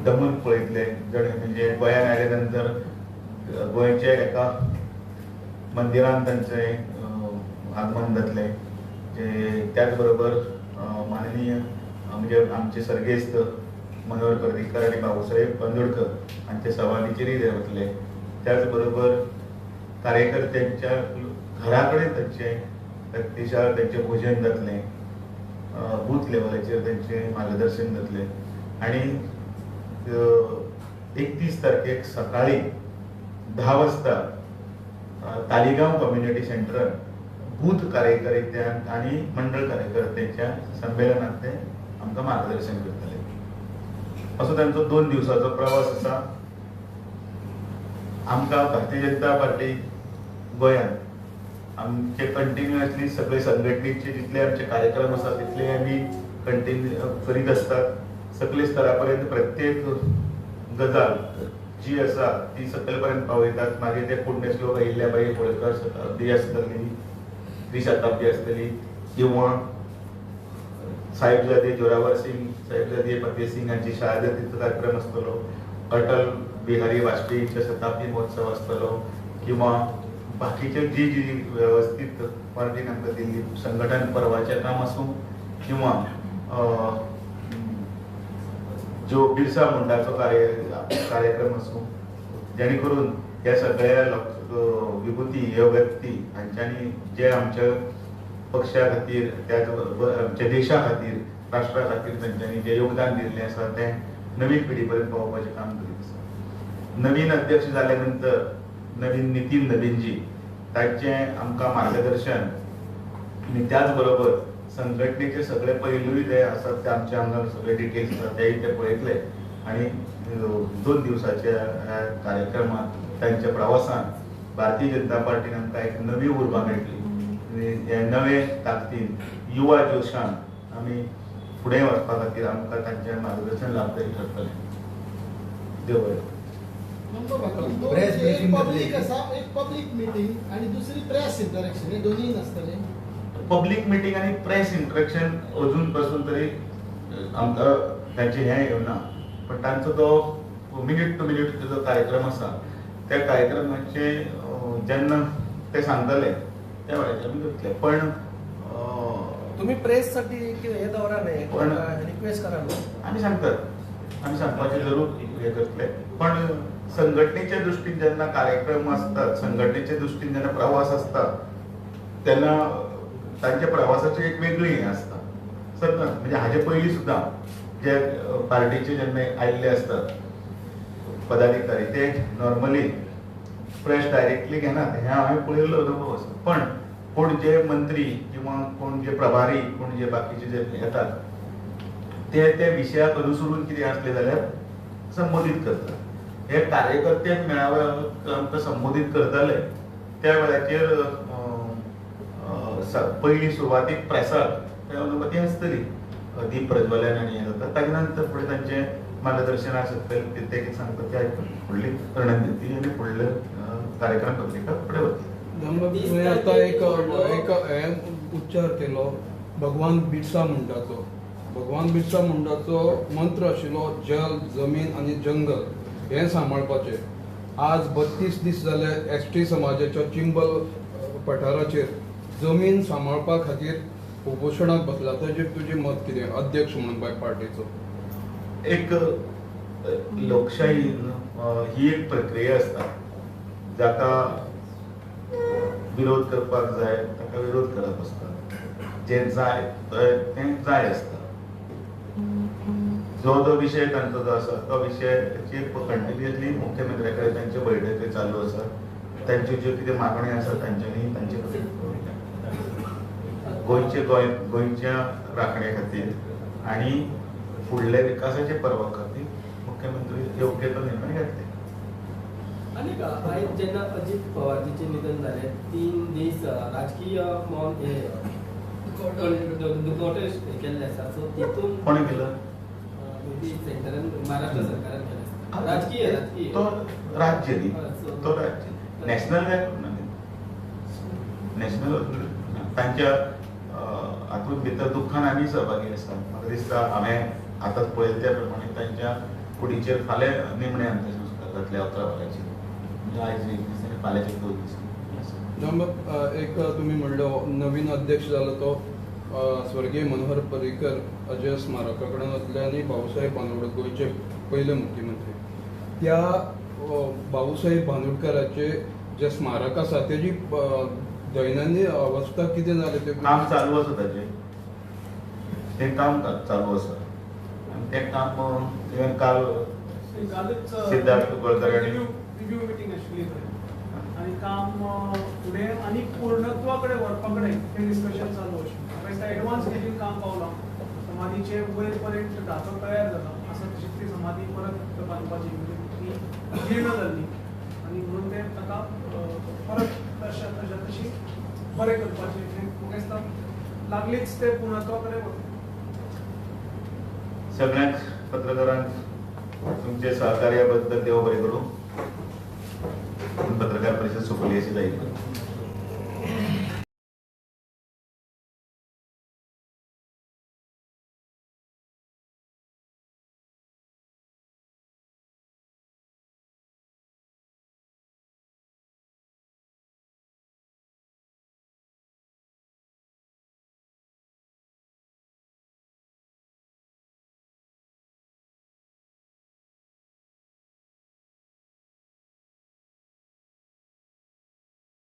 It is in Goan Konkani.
मुद्दमून पळयतले म्हणजे गोंयांत आयले नंतर गोंयच्या एका मंदिरान तांचें आगमन जातलें. त्याच बरोबर माननीय म्हणजे आमचे सर्गेस्त मनोहर पर्रीकर आनी बाबूसाहेब बांदोडकर हांचे सवालीचेरय ते वतले. त्याच बरोबर कार्यकर्त्यांच्या घरा कडेन तांचे प्रत्यक्षात तांचें भोजन जातलें, बूथ लेवलाचेर तांचें मार्गदर्शन जातलें. आनी 31 तारखेक सकाळी 10 वाजता तालिगांव कम्युनिटी सेंटरान बूथ कार्यकर्त्यांक आनी मंडळ कार्यकर्त्यांच्या संमेलनात ते आमकां मार्गदर्शन करतले. असो तांचो 2 दिवसाचो प्रवास आसा. आमकां भारतीय जनता पार्टी गोंयांत आमचे कंटिन्युअसली सगळे संघटनेचे जितले आमचे कार्यक्रम आसा तितले आमी कंटिन्यू करीत आसतात. सगळे स्तरा पर्यंत प्रत्येक गजाल जी आसा ती सकयल पर्यंत पावयतात. मागीर ते पुण्यश्लोक अहिल्याबाई होळकर शताब्दी आसतली, त्रिशताब्दी आसतली किंवा साहेबजादे जोरावर सिंग, साहेबजादे फतेह सिंग हांची शहादतीचो कार्यक्रम आसतलो, अटल बिहारी वाजपेयींच्या शताब्दी महोत्सव आसतलो किंवा बाकीचे जी जी व्यवस्थीत पार्टीन आमकां दिल्ली संघटन पर्वाचें काम आसूं किंवा जो बिरसा मुंडाचो कार्यक्रम आसूं, जेणे करून ह्या सगळ्या विभूती ह्यो व्यक्ती हांच्यांनी जे आमच्या पक्षा खातीर त्याच बरोबर आमच्या देशा खातीर राष्ट्रा खातीर तांच्यांनी जें योगदान दिल्लें आसा तें नवीन पिढी पर्यंत पावोवपाचें काम करीत आसा. नवीन अध्यक्ष जाल्या नंतर नवीन नितीन नवीनजी तांचें आमकां मार्गदर्शन आनी त्याच बरोबर संघटनेचे सगळे पैलूय ते आसात ते आमच्या हांगा सगळे डिटेल्स आसात तेय ते पळयतले. आनी 2 दिवसाच्या ह्या कार्यक्रमात तांच्या प्रवासान भारतीय जनता पार्टीन आमकां एक नवी उर्बा मेळटली. हे नवे ताकदीन युवा जोशान आमी फुडें वचपा खातीर आमकां तांचें मार्गदर्शन लाभदायी ठरतलें. देव बरें. पब्लीक आसा, एक पब्लीक मिटींग आनी दुसरी प्रेस इंटरेक्शन, हे दोनूय नासतले. पब्लीक मिटींग आनी प्रेस इंटरेक्शन अजून पासून तरी आमकां तांचें हें येवना, पण तांचो तो मिनीट टू मिनीट जो कार्यक्रम आसा त्या कार्यक्रमाचे जेन्ना ते सांगतले त्या वेळाचेर आमी करतले. पण तुम्ही प्रेस साठी हे दौरा न्ही, पण रिक्वेस्ट करा न्हू. आमी सांगतात, आमी सांगपाचें जरूर हें करतले. पण संघटनेच्या दृश्टीन जेन्ना कार्यक्रम आसतात, संघटनेच्या दृश्टीन जेन्ना प्रवास आसता तेन्ना तांच्या प्रवासाची एक वेगळी हें आसता सगळं. म्हणजे हाजे पयलीं सुद्दां जे पार्टीचे जेन्ना आयिल्ले आसतात पदाधिकारी ते नॉर्मली प्रेस डायरेक्टली घेनात, हें हांवें पळयल्लो अनुभव आसा. पण कोण जे मंत्री किंवा कोण जे प्रभारी कोण जे बाकीचे जे येतात ते त्या विशयाक अनुसरून कितें आसलें जाल्यार संबोधीत करतात. हे कार्यकर्त्यांक मेळाव्याक आमकां संबोधीत करताले त्या वेळाचेर पयली सुरवातीक प्रेसाक त्या अनुमती आसतली, दीप प्रज्वलन आनी हें जाता. ताजे नंतर फुडें तांचें मार्गदर्शन आसत ते कितें सांगता ते आयकून फुडली रणनिती आनी फुडले कार्यक्रम पत्रिका फुडें वतली. तुवें आतां एक एक उच्चार केलो भगवान बिरसा मुंडाचो. भगवान बिरसा मुंडाचो मंत्र आशिल्लो जल, जमीन आनी जंगल हें सांबाळपाचें. आज 32 दीस जाले एस टी समाजाच्या चिंबल पठाराचेर जमीन सांबाळपा खातीर उपोशणाक बसला, ताजेर तुजें मत कितें अध्यक्ष म्हणून बाय पार्टीचो? एक लोकशाही ही एक प्रक्रिया आसता, जाका विरोध करपाक जाय ताका विरोध करप आसता, जें जाय तें जाय आसता. जो जो विशय तांचो जो आसा तो विशयाचेर कंटिन्युअसली मुख्यमंत्र्या कडेन तांच्यो बैठकी चालू आसा, तांच्यो ज्यो कितें मागण्यो आसा तांच्यांनी तांचे कडेन गोंयचे गोंय गोंयच्या राखणे खातीर आनी फुडल्या विकासाचे पर्वा खातीर मुख्यमंत्री योग्य तो निर्णय घेतले. आनी आयज जेन्ना अजीत पवारजीचें निधन जालें, 3 दीस राजकीय मौन हे दुखवटें केल्लें आसा, सो तितून कोणें केलं? सेंटरान, महाराष्ट्र सरकारान केलें. राजकीय राजकीय तो राज्य न्ही, तो राज्य नॅशनल काय नॅशनल तांच्या हातूंत भितर दुख्खान आमी सहभागी आसा. म्हाका दिसता हांवें आतां पळयलें त्या प्रमाणे तांच्या कुडीचेर फाल्यां निमणे अंत्यसंस्कार जातले 11 वरांचेर, म्हणजे आयज एक दीस आनी फाल्यांचे 2 दीस. एक तुमी म्हणलो नवीन अध्यक्ष जालो तो स्वर्गीय मनोहर पर्रीकर अजय स्मारका कडेन वतले आनी भाऊसाहेब बांदोडकर गोंयचे पयले मुख्यमंत्री, त्या भाऊसाहेब बांदोडकराचे जे स्मारक आसा तेजी दैनंदिन अवस्था कितें जाली? ते काम चालू आसा, ताजें तें काम चालू आसा आनी तें काम इवन काल सिद्धार्थ गोलकर आनी रिव्यू मिटींग आशिल्ली आनी काम फुडें आनी पूर्णत्वा कडेन व्हरपा कडेन तें डिस्कशन चालू आशिल्लें. म्हाका दिसता एडवान्स स्टेजीन काम पावलां, समाधीचे वयर पर्यंत ढाचो तयार जाला आसा, तशीच ती समाधी परत बांदपाची, म्हणजे ती जीर्ण जाल्ली आनी म्हणून तें ताका परत तशा तशा तशी बरें करपाचें, म्हाका दिसता लागलीच तें पूर्णत्वा कडेन वता. सगळ्यांक पत्रकारांक तुमचे सहकार्या बद्दल देव बरें करूं. पत्रकार परिषद सोंपली अशी जाहीर करता.